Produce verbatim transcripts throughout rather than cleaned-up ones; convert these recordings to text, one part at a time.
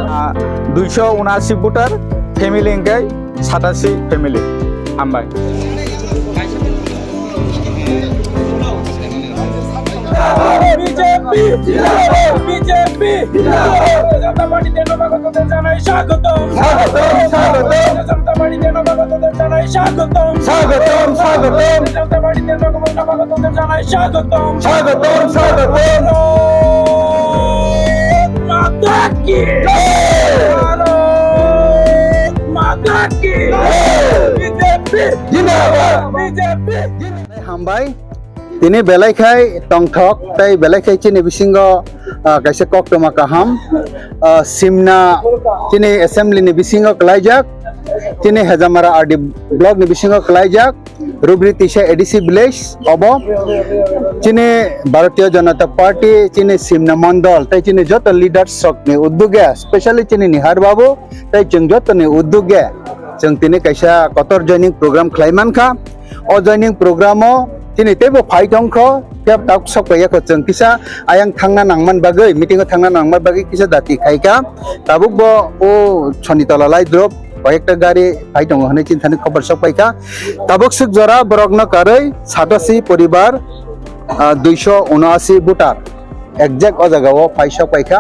Ah, duisho unasi voter, family hingke satasi family. Hambai. B J P! B J P! Janata Party-te নবাগতদের জানাই স্বাগতম। স্বাগতম, স্বাগতম। Janata Party-te নবাগতদের জানাই স্বাগতম। স্বাগতম, স্বাগতম। Janata Party-te নবাগতদের জানাই স্বাগতম। স্বাগতম, স্বাগতম। ভারত মাতা কি! জয়! ভারত মাতা কি! জয়! B J P! জিন্দাবাদ! B J P! Hambai. Tini belai khai tongthok tei belai khai chini bisingo, ah, kaisa koktwma kaham, ah, simna chini assembly ni bisingo kwlaijak, chini Hejamara R D block ni bisingo kwlaijak, Rubri Tisa A D C village obo chini Bharatiya Janata Party chini simna mondol tei chini joto leaders rok ni uddog ya, specially chini Nihar Babu tei chwng joto ni uddog ya chwng tini kaisa kotor joining program khlai mankha. O joining program o chini teibo phai tongkho, phiya tabuk sok paiya kho, chwng kisa ayang thangna nangman bagwi, meeting o thangna nangman bagwi kisa dati khaikha. Tabuk bo o Sonitala Laidrop koyekta gari phai tongo hwnwi chini thani khobor sok paikha. Tabuk swk jora borokno karwi satasi poribar, ah, duisho unasi voter exact o jaga o phai sok paikha.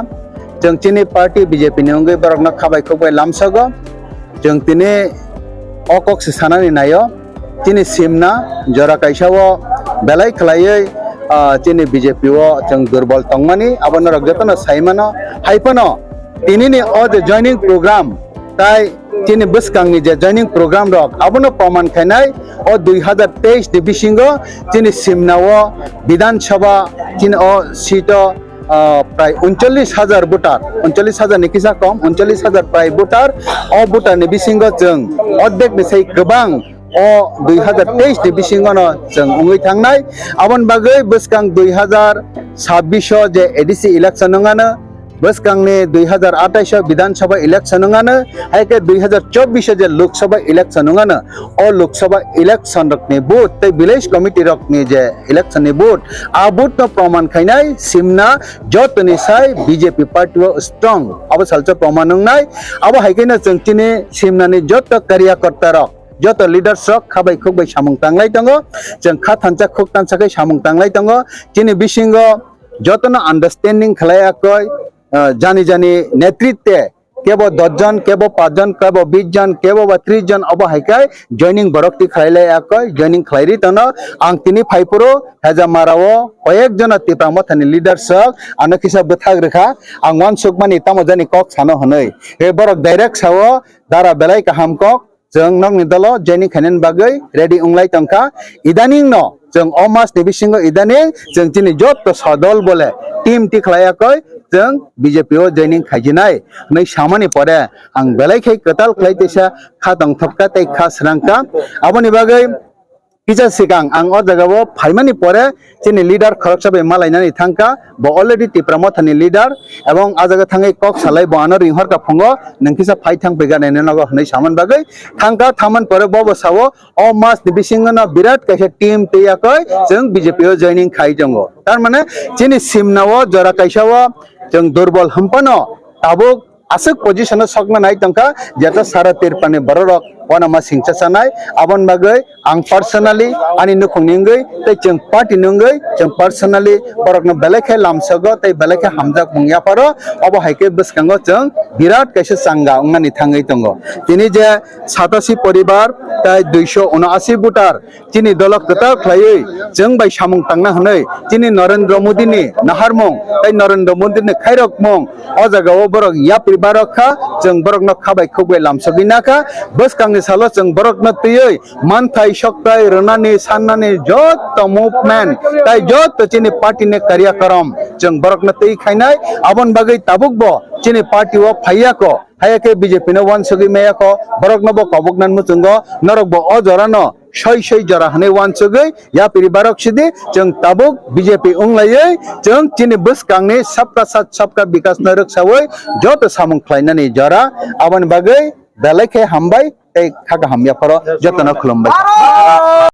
Chwng chini party B J P ni wngwi borokno khabai khukbai lamsogo. Chwng tini o kok se sanani naio. Chini simna jora kaisa o belai khwlaiwi, ah, chini B J P o chwng durbol tongmani, abo norok jotono sai mano. Hai phano tinini o je joining program, tai chini bwskangni je joining program rok, abono proman khainai o dui hazar teis ni bisingo chini simna o Bidhan Sabha chini o seat o, ah, prai uncholish hajar voter, uncholish hajar ni kisa kom, uncholish hajar prai voter, o voter ni bisingo chwng ordek ni sai kwbang o dui hazar teis ni bisingo no chwng wngwi thangnai. Aboni bagwi bwskang dui hazar sabbish o je A D C election wngano, bwskangni dui hazar atais o Bidhan Sabha election wngano, hai khe dui hazar chobbish o je Lok Sabha election wngano, o Lok Sabha election rokni vote tei village committee rokni je election ni vote, a vote no proman khainai simna jotoni sai B J P party o strong. Abo salsa proman wngnai. Abo hai khe no chwng chini simnani joto karyakarta rok, joto leaders rok khabai khukbai samung tanglai tongo. Chwng kha thansa khuk thansa khe samung tanglai tongo. Chini bisingo jotono understanding khlai akoi, ah, jani jani netritwe kebo dos jon, kebo panch jon, kebo bis jon, kebo ba tris jon, obo hai khe joining borok ti khlai lai akoi, joining khlai ri tono. Ang tini phai phuru Hejamara o koyek jona Tipra Mothani leaders rok ano kisa bwthak rwkha, ang uansuk mani tamo jani kok sano hwnwi. He borok direct sao, dara belai kaham kok, chwng nokni dolo joining khainani bagwi ready wnglai tongkha. Idaning no chwng o mas ni bisingo idaning chwng chini joto sodol bole team ti khlai akoi chwng B J P o joining khaijinai hwnwi samani pore ang belai khai kwtal khlai teisa kha tongthokka tei kha srangkha. Aboni bagwi kisa sikang ang o jaga o phaimani pore chini leader khoroksa bai malainani thangkha, bo already Tipra Mothani leader, ebong a jaga thangwi kok salai bo ano ringhorkha phungo, nwng kisa phai thang phaikha nini nogo hwnwi samani bagwi thangkha. Thamani pore bo bo sao, o mas ni bisingo no birat kaisa team twi yakoi chwng B J P o joining khai tongo. Tar mane chini simna o jora kaisa o chwng durbol hwnphano tabuk aswk position o sokna nai tongkha, jeta sara Tripura ni borok rok uanama singcha chanai. Aboni bagwi ang personally ani nukhung ni wngwi tei chwng party ni wngwi chwng personally borok no belai khe lamsogo tei belai khe hamjak mung yapharo. Obo hai khe bwskango chwng birat kaisa changa wngnani thangwi tongo. Tini je satasi poribar tei duisho unaasi voter chini dolo kwtal khlaiwi chwng bai samung tangna hwnwi chini Narendra Modi ni naharmung tei Narendra Modi ni khairokmung o jaga o borok yapri barok kha, chwng borok no khabai khukbai lamsogwi nakha. Bwskang ni salo chwng borok no twiwi manthai soktai rwnani sannani joto movement tai joto chini party ni karyakorom chwng borok no twi khainai. Aboni bagwi tabuk bo chini party o phaiya ko, haiya khe B J P no uansugwi maya ko, borok no bo kobok nan muchungo, norok bo o jora no soi soi jora hwnwi uansugwi yapri barok sidi chwng tabuk B J P wnglaiwi chwng chini bwskang ni sabka sath sabka bikas no rwksawi joto samung khlainani jora. Aboni bagwi belai khe hambai tei kha kaham yapharo jotono khulumbai.